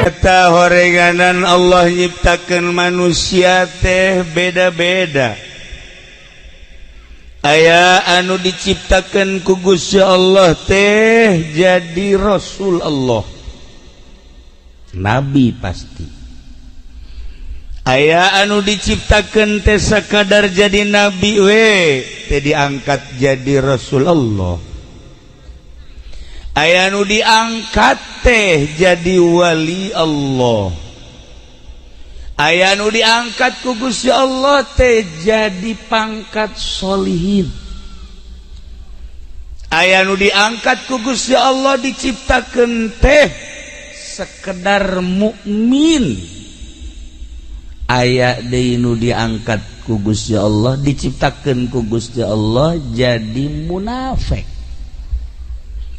Eta horeganan Allah nyiptakeun manusia teh beda-beda. Aya anu diciptakeun ku Gusti Allah teh jadi Rasul Allah, nabi pasti. Aya anu diciptakeun teh sakadar jadi nabi we, teh diangkat jadi Rasul Allah. Aya nu diangkat teh jadi wali Allah. Aya nu diangkat ku Gusti Allah teh jadi pangkat solihin. Aya nu diangkat ku Gusti Allah diciptakeun teh sekedar mukmin. Aya deui nu diangkat ku Gusti Allah diciptakeun ku Gusti Allah jadi munafik.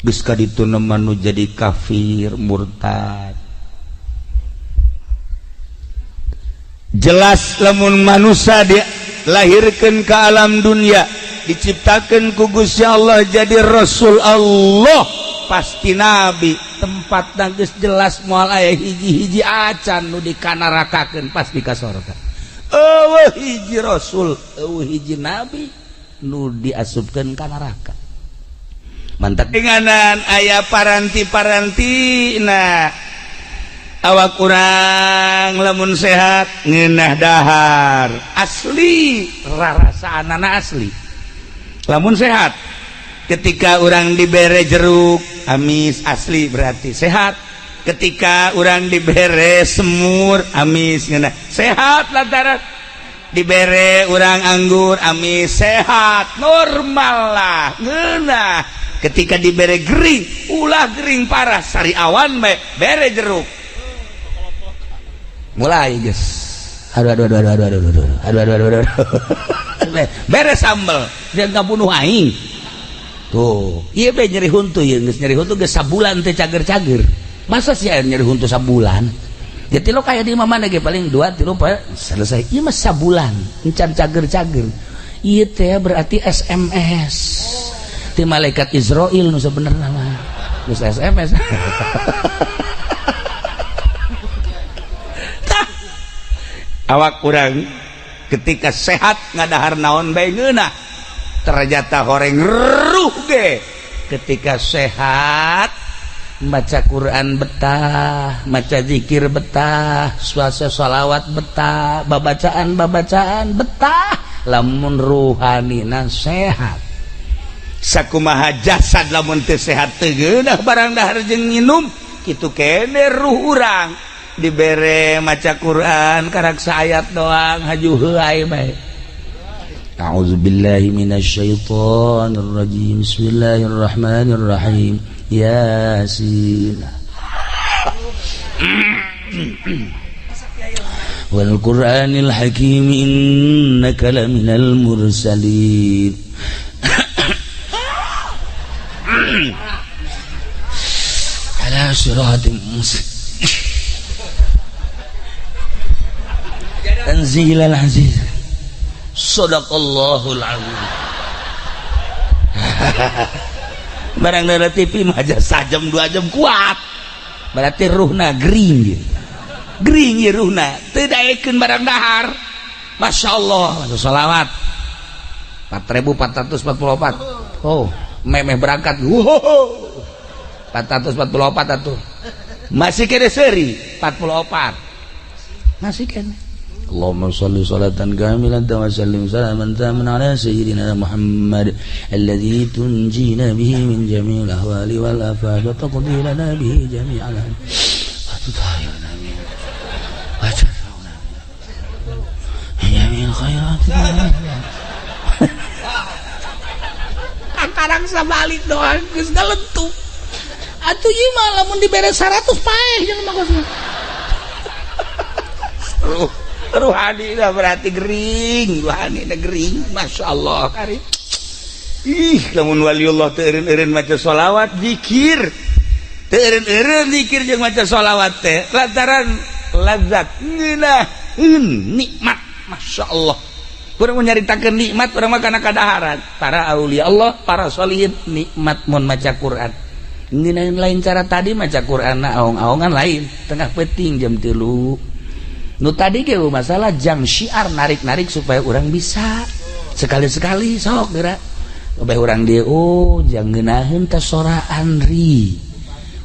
Geus kaditu nu jadi kafir murtad. Jelas lamun manusia dilahirkan ke alam dunia diciptakan ku Gusti Allah jadi Rasul Allah pasti nabi. Tempat geus jelas moal aya hiji-hiji acan nu dikanarakakeun pasti ka sorga. Eueuh hiji rasul, eueuh hiji nabi nu diasupkeun ka neraka. Mantap denganan aya paranti-paranti. Nah, awak kurang lamun sehat ngeunah dahar asli, rarasaan asli lamun sehat. Ketika orang dibere jeruk amis asli berarti sehat. Ketika orang dibere semur amis ngeunah sehat, lantaran dibere orang anggur amis sehat, normal lah ngeunah. Ketika dibere gering, ulah gering parah, sari awan bae bere jeruk mulai guys, aduh aduh aduh aduh aduh aduh aduh aduh aduh aduh aduh, bere sambel dia nggak bunuh aing tuh. Iya be nyeri huntu, ieu geus nyeri huntu geus sabulan teh cager-cager. Masa sih aya nyeri huntu sabulan? Jadi lo kayak di mana ge paling 2 3 selesai. Ieu mah sabulan encan cager-cager. Ieu teh berarti SMS ti malaikat Israel nu sebenarnya mah geus SMS. Tah, awak urang ketika sehat ngadahar naon bae ngeunah, ternyata horeng ruh ge ketika sehat maca Quran betah, maca zikir betah, suasa sholawat betah, babacaan-babacaan betah, lamun ruhanina sehat. Sakumaha jasad lamun teu sehat teu geunah barang dahar jeung nginum, kitu kene ruh urang dibere maca Quran karak saayat doang haju heuay bae. A'udzubillahi minasyaitonir rajim. Bismillahirrahmanirrahim. Yasin. Wal Qur'anil Hakim innaka laminal mursalin. Ala siratim mustaqim. Tanzilal aziz. Sadaqallahul azim. Barang dari TV mah aja sajam 2 jam kuat. Berarti ruhna gering. Gering ya ruhna. Teu daekeun barang dahar. Masya Allah, sholawat 4444. Oh, memeh berangkat. Wow. 444 atuh. Masih kene seri 44. Masih kene. Allahumma shalli salatan kamilatan wa sallim salaman taman ala sayyidina Muhammad alladzi tunjina bihi min jami'il ahwali wal afat wa taqdi lana bihi jami'al wa tutahhirna min wa tarfa'una min jami'il khairat. Karang sabalik doang geus galentuk. Atuh ieu mah lamun dibere 100 paeh jeung mah ruh ruhani dah berarti gering, ruhani dah gering, masya Allah karim. Ih, lamun waliullah teu eureun-eureun maca sholawat zikir, teu eureun-eureun zikir jeung maca sholawat teh lantaran lazat ngeunaheun nikmat, masya Allah. Urang nyaritakeun nikmat urang mah kana kadaharan. Para aulia Allah, para sholihin nikmat mun maca Quran. Ngeunaheun lain cara tadi maca Quran aong-aongan lain tengah peting jam 3. Nu tadi ge masalah jam syiar narik-narik supaya orang bisa sekali-sekali sok geura. Bae urang dieu oh jang ngeunaheun teh soraan ri.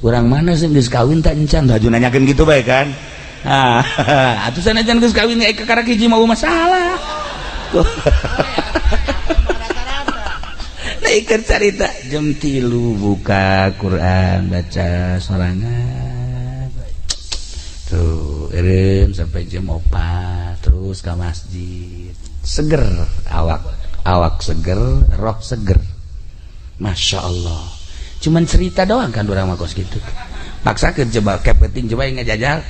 Urang mana sih geus kawin tak encan haju nanyakeun gitu bae kan. Ah, atuh sanajan geus kawin ge kakara hiji mau masalah. Iker carita jam 3 buka Quran baca sorangan tuh eureun sampai jam 4 terus ke masjid seger awak awak seger roh seger Masya Allah cuman cerita doang kan urang mah kos gitu paksakeun coba kepeting coba ngajajal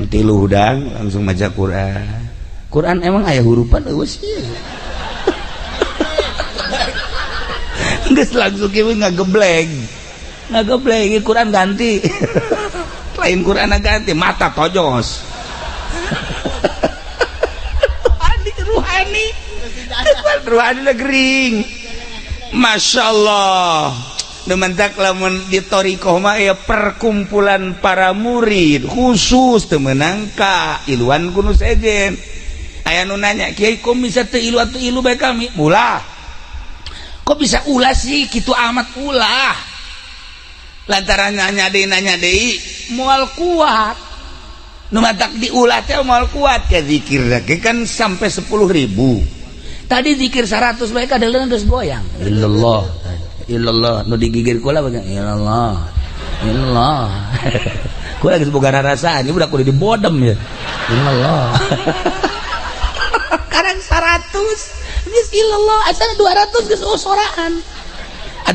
3 hudang langsung maca Quran. Quran emang aya hurupan eueuh sih. Geus langsung kieu ngagebleng. Ngagebleng ieu Quran ganti. Lain Quran ganti mata tojos. Ruhani ruhani. Ruhani gering. Masya Allah. Nu mentak lamun di thariqah mah aya perkumpulan para murid khusus teu meunang ka iluan ku nu sejen. Aya nu nanya, "Kiai kok bisa teu ilu atuh ilu bae kami?" Mulah. Kok bisa ulah sih gitu amat ulah lantaran nanya deui moal kuat nu matak diulah teh moal kuat ke zikir ge kan sampai 10.000 tadi zikir 100 bae kadeuleun geus goyang illallah illallah nu digigir kula bae illallah illallah kula geus boga rarasaan ieu budak kudu dibodem ya illallah karang 100 geus ilallah asal 200 geus soraan.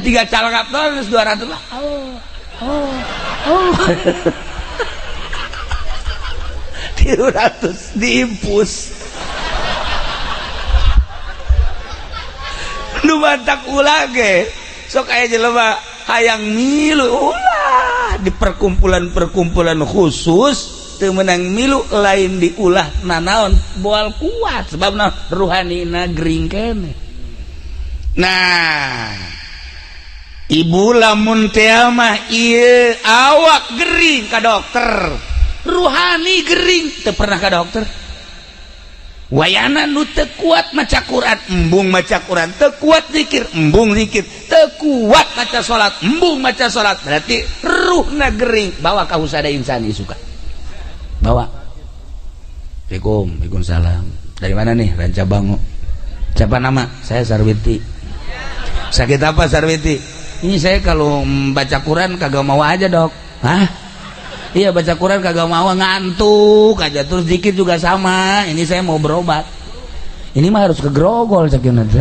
Tiga calangap geus 200 lah. Oh. Oh. Oh. 300 diimpus. Nu mantak ulah ge. Sok aya jelema hayang milu ulah di perkumpulan-perkumpulan khusus teu meunang milu lain diulah nanaon moal kuat sebabna ruhanina gering keneh. Nah, ibu lamun teh mah ieu awak gering ka dokter, ruhani gering teu pernah ka dokter. Wayana nu teu kuat maca Quran, embung maca Quran, teu kuat zikir, embung zikir, teu kuat maca salat, embung maca salat, berarti ruhna gering. Bawa ka husada insani suka. Bawa. Assalamualaikum, waalaikumsalam. Dari mana nih? Ranca Bango. Siapa nama? Saya Sarwiti. Sakit apa Sarwiti? Ini saya kalau baca Quran kagak mau aja dok. Hah? Iya baca Quran kagak mau, ngantuk aja. Terus zikir juga sama. Ini saya mau berobat. Ini mah harus ke Grogol cek nanti.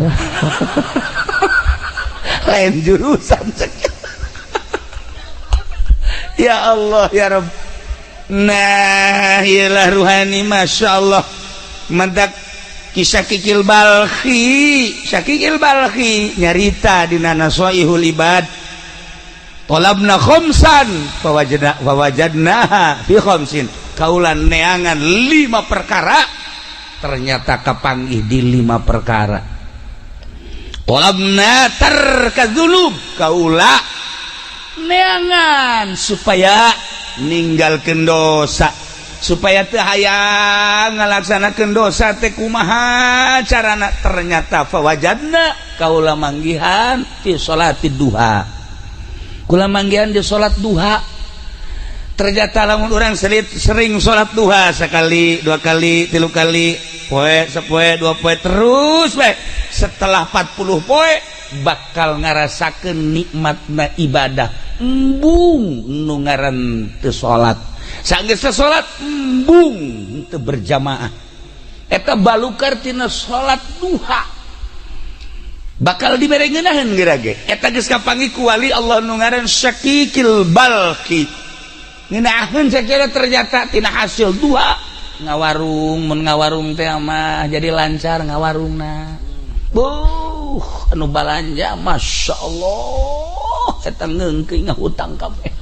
Lain jurusan cek. Ya Allah ya Rabb. Nah, iyalah ruhani Masya Allah. Mantak kisah Kikil Balkhi, Syakikil Balkhi nyarita dina Nasoihul Ibad. Tolabna khamsan fawajadnaha fi khamsin. Kaulan neangan 5 perkara, ternyata kapanggih di 5 perkara. Tolabna tarkadzulub, kaula neangan supaya ninggalkeun dosa, supaya teu hayang ngalaksanakeun dosa teh kumaha carana, ternyata fawajadna kaula manggihan fi salatid duha, kula manggihan di salat duha. Ternyata lamun urang sering salat duha sekali, dua kali, tilu kali, poe sapoe, dua poe, terus bae setelah 40 poe bakal ngarasakeun nikmatna ibadah. Embung nu ngaran teu salat, sanggeus teu salat embung teu berjamaah, eta balukar tina salat duha bakal dibere ngeunaheun geura ge. Eta geus kapanggih ku wali Allah nu ngaran Syakikil Balkhi, ngeunaheun sakira ternyata tina hasil duha ngawarung, mun ngawarung teh mah jadi lancar ngawarungna. Buh, anu balanja Masya Allah eta ngeungkeun ngahutang kabeh.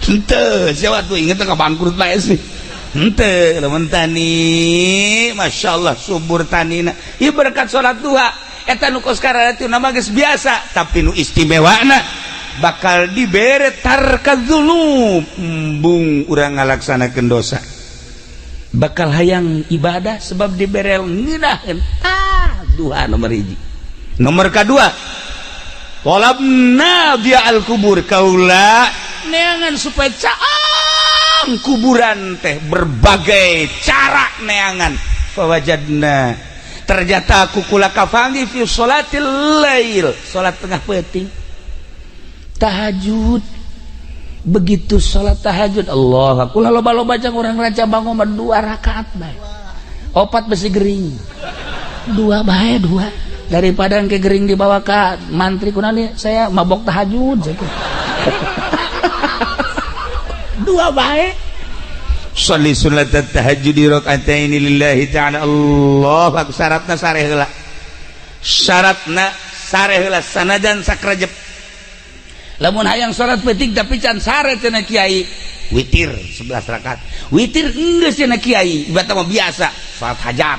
Henteu, siapa tuh inget ka bangkrut bae sih. Henteu, lamun tani, Masya Allah subur tanina. Ieu berkat salat duha. Eta nu kos kararitu nama geus biasa, tapi nu istimewana bakal dibere tarka dzunub, embung urang ngalaksanakeun dosa, bakal hayang ibadah sebab dibere ngeunaheun. Tah, dua nomor hiji. Nomor kedua, tolabna dia al kubur, kaula neangan supaya caang kuburan teh, berbagai cara neangan. Fawajadna, ternyata ku kula kapanggih fi sholatil lail, salat tengah peuting, tahajud. Begitu salat tahajud, Allah, kula loba-loba jang urang Ranca Bango mah dua rakaat bae, opat besi gering, dua bae, dua, daripada ke gering dibawa ke mantri kunani, saya mabok tahajud gitu. Dua bae. Sholli sunat tahajud rakaataini lillahi ta'ala. Allah akbar. Syaratna sare heula, syaratna sare heula, sanajan sakrejep. Lamun hayang salat peuting tapi can sare, cenah kiai, witir 11 rakaat. Witir geus, cenah kiai, ibarat mah biasa salat hajat.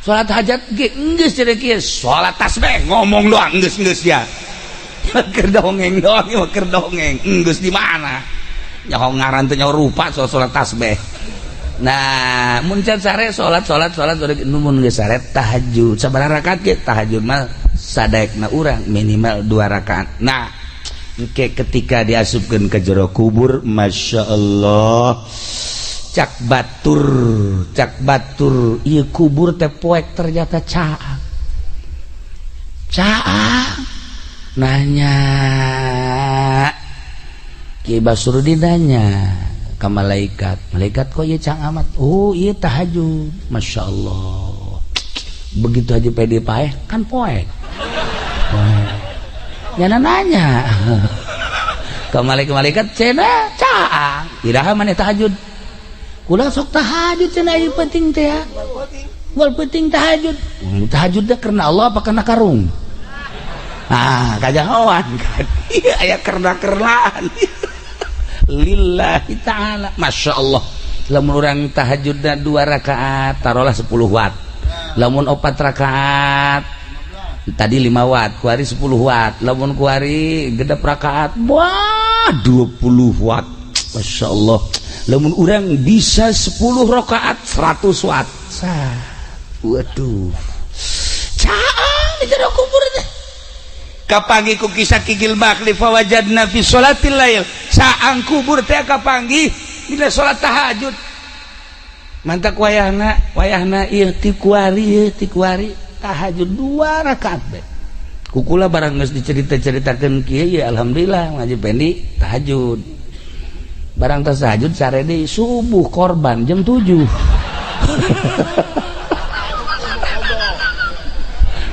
Salat hajat ge geus, cenah kiai, salat tasbih, ngomong doang geus, geus ya keur dongeng doang, mah keur dongeng geus. Di mana nyaho ngaran teh, nyaho rupa soal salat tasbih. Nah, mun can sare salat, salat, salat, salat. Mun geus sare tahajud sabaraha rakaat ge? Tahajud mah sadaekna urang, minimal dua rakaat. Nah, engke ketika diasupkeun ke jero kubur, Masya Allah, cak batur, cak batur, ieu kubur teh poek, ternyata caang caang. Nanya Ki Basrudin, nanya ke malaikat, "Malaikat, kok ieu caang amat?" "Oh, iya, tahajud." Masya Allah, begitu aja pede paeh kan poek poek. Nyana nanya ke malaikat-malaikat, "Cenah caang, iraha maneh tahajud?" "Kula sok tahajud," cenah, "ieu penting teh ya. Wal penting tahajud." Tahajud teh karena Allah apa karena karung? Ah, kajahoan kan. Iya, aya karena-karenaan. Lillahi ta'ala. Masya Allah. Lamun urang tahajudna dua rakaat, taruhlah 10 watt. Lamun opat rakaat, tadi 5 watt, kuari 10 watt. Lamun kuari genep rakaat, wah, 20 watt. Masya Allah. Lamun urang bisa 10 rakaat, 100 watt. Sah. Waduh. Caang di jero kubur teh. Kapanggih ku kisah Kikil Bakli, fawajadna fi sholatil lail, caang kubur teh kapanggih dina salat tahajud. Mantak wayahna, wayahna ieu ti kuari, ieu ti kuari tahajud dua rakaat be. Kukula barang geus dicerita-ceritakeun kieu ya, alhamdulillah ngaji pendi tahajud. Barang tas tahajud sare deui, subuh korban jam 7.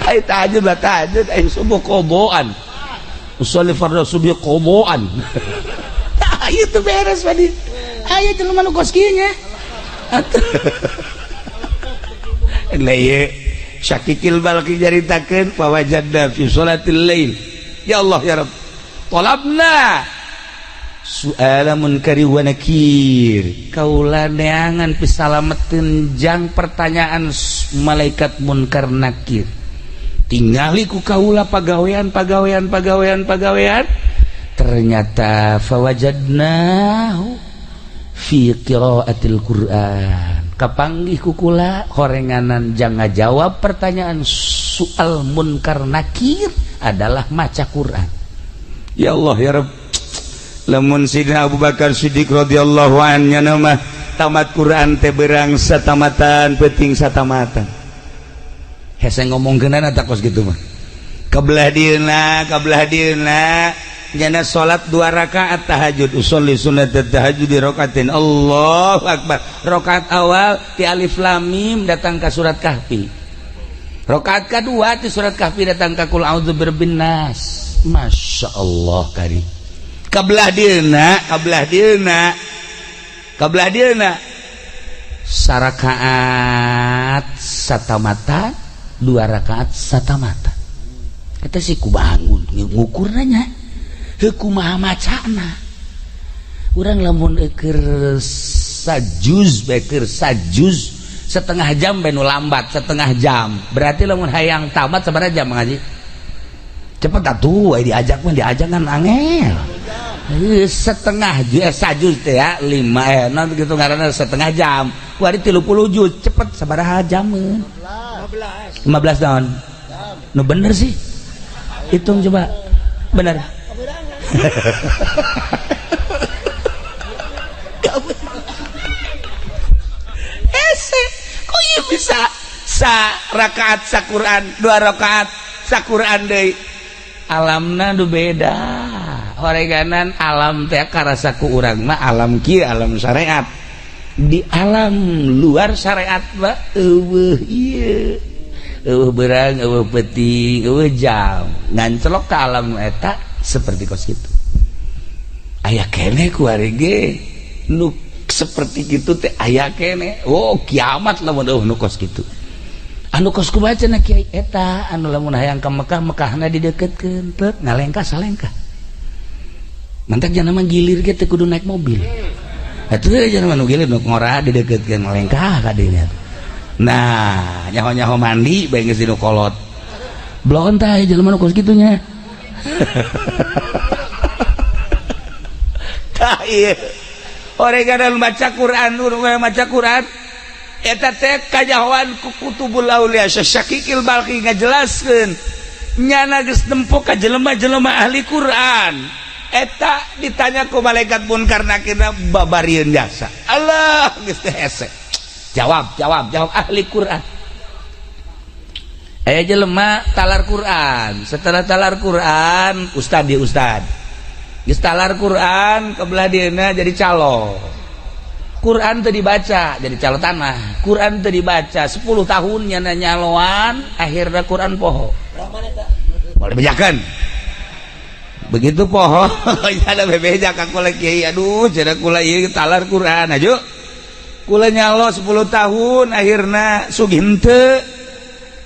Ai tahajud lah tahajud, ai subuh koboan. Usolli fardhu subuh koboan. Tah, itu beres tadi. Aya jelema nu kos kieu nya. Lah ieu Syakikil Balki nyaritakeun, fawajadna fi sholatil lail. Ya Allah ya Rabb. Talabna su'ala munkari wa nakir. Kaula neangan pisalameteun jang pertanyaan malaikat munkar nakir. Tingali ku kaula pagawean, pagawean, pagawean, pagawean, ternyata fawajadnahu fi qiraatil Qur'an, kapanggih ku kula horenganan jang ngajawab pertanyaan soal munkar nakir adalah maca Quran. Ya Allah ya Rabb. Lamun Sidina Abu Bakar Siddiq radhiyallahu anhu mah tamat Quran teh berang satamatan, penting satamatan. Hese ngomongkeunana tak kos gitu mah. Kebelah dieuna, kebelah dieuna jana salat dua rakaat tahajud. Usolli sunat tahajud di rakaatin. Allahu akbar. Rakaat awal ti alif lam mim datang ke surat Kahfi, rakaat kedua ti surat Kahfi datang ke kul a'udzu birabbin nas. Masya Allah kari. Kebelah dieuna, kebelah dieuna, kebelah dieuna sarakaat satamata, dua rakaat satamata. Kita sih ku bangun ngukur nanya kumaha macana urang. Lamun eker sajuz, beker sajuz. Setengah jam bae nu lambat, setengah jam. Berarti lamun hayang tamat sabaraha jam ngaji? Cepet atuh, diajak mah diajak kan angel. Setengah juz, sajuz teh ya, 5 non gitu ngaranna setengah jam. Kuari 30 juz, cepet sabaraha jameun? 15. 15 tahun. Nu bener sih. Hitung coba. Bener. Ese, kok ieu bisa sa rakaat sa Quran, 2 rakaat sa Quran deui. Alamna nu beda. Horeganan alam teh karasa ku urang mah alam kieu alam syariat. Di alam luar syariat mah eueuh ieu. Eueuh beurang, eueuh peuting, eueuh jam. Ngancelok ka alam eta seperti kos kitu. Aya keneh ku ari ge nu seperti kitu teh aya keneh. Oh, kiamat lamun eueuh nu kos kitu. Anu kos kumaha cenah kiai eta anu lamun hayang ka Mekah, Mekahna dideukeutkeun teu ngalengkah salengkah. Mantak jangan mah gilir ge teu kudu naik mobil. Atuh jangan mah nu gilir nu ngora dideukeutkeun ngalengkah ka dinya. Nah, nyaho-nyaho mandi bae geus dinu kolot. Blon tah jelema nu kos kitu nya. Tah ieu. Oreganan maca Quran, urang maca Quran eta teh kajahoan ku kutubul aulia Syakikil Balki ngajelaskeun nyana geus nempo ka jelema-jelema ahli Quran. Eta ditanya ku malaikat munkar nakir babarieun jasa. Allah geus teh hese. Jawab, jawab, jawab ahli Quran. Aya jelema talar Quran. Setelah talar Quran, ustad dia ustad. Geus talar Quran kebelah dieuna jadi calo. Quran teu dibaca jadi calo tanah. Quran teu dibaca 10 tahun nyana nyaloan, akhirna Quran poho. Boleh bejakeun. Begitu poho, ada bebeja ka kula kiai, aduh cenah kula ieu talar Quran aju. Kula nyalo 10 tahun akhirna sugih henteu.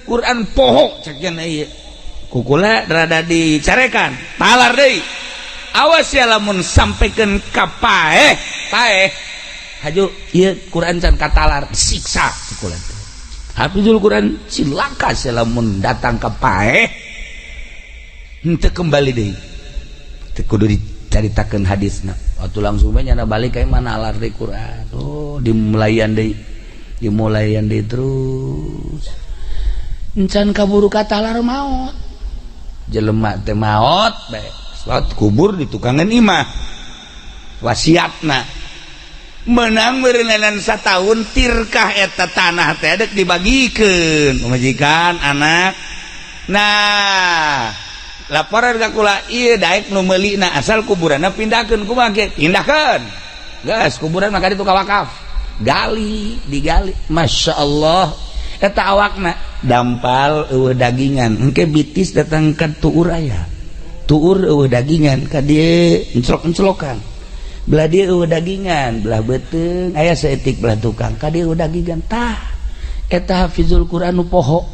Quran poho cek cenah ieu. Ku kula rada dicarekan, talar deui. Awas ya lamun sampaikan ka paeh, paeh. Haju ieu Quran can katalar disiksa ku kula teh. Hafizul Quran cilaka lamun datang ka paeh henteu kembali deui. Teu kudu dicaritakeun hadisna. Waktu langsung bae nyana balik ka mana alar deui Quran. Oh, dimulayan deui. Dimulayan deui terus. Encan kaburu katalar maot. Jelema teh maot bae. Salat kubur di tukangan imah. Wasiatna menang meureunan satahun tirkah eta tanah teh dek dibagikeun pamajikan anak. Nah, laporan ka kula ieu daek nu meulina asal kuburanna pindahkeun kumaha ge pindahkeun. Geus kuburan mah ka ditu ka wakaf. Gali, digali. Masya Allah eta awakna dampal eueuh dagingan. Engke bitis datang ka tuur aya. Tuur eueuh dagingan ka dieu enclok-enclokan. Belah dieu eueuh dagingan, belah beuteung aya saeutik belah tukang ka dieu eueuh dagingan. Tah eta hafizul Quran nu poho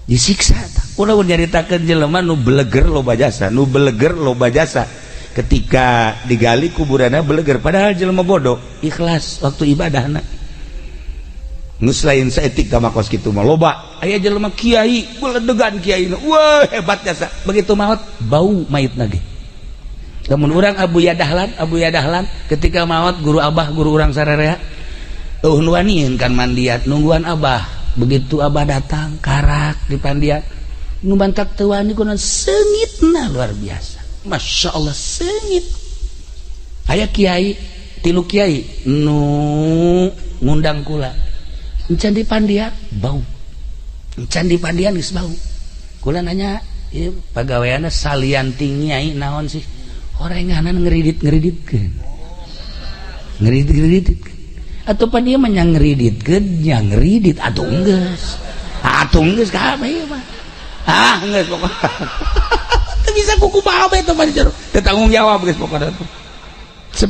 disiksa tah. Ulah nyaritakeun jelema nu beleger loba jasa, nu beleger loba jasa. Ketika digali kuburanna beleger padahal jelema bodoh, ikhlas waktu ibadahna. Geus lain saeutik ka makos kitu mah loba. Aya jelema kiai, beledegan kiai. Wah, hebat jasa. Begitu maot bau mayitna ge. Lamun urang Abu Yadahlan ketika maot guru abah guru urang sararea eueuh nu wanian kan mandiat nungguan abah. Begitu abah datang karak di pandian nu bantak teu wani kunaon seungitna luar biasa. Masya Allah seungit. Aya kiai tilu kiai nu ngundang kula. Encan di pandian bau. Encan di pandian geus bau. Kula nanya ieu pagaweanna salian ti nyai naon sih? Orenganan ngeridit-ngeriditkeun. Ngeridit-ngeriditkeun. Atau pan ieu mah nya ngeriditkeun, nya ngeridit atuh geus. Atuh geus kabeh ieu mah. Ah geus pokona. Teu bisa kuku bae teh mah jero. Teu tanggung jawab geus pokona.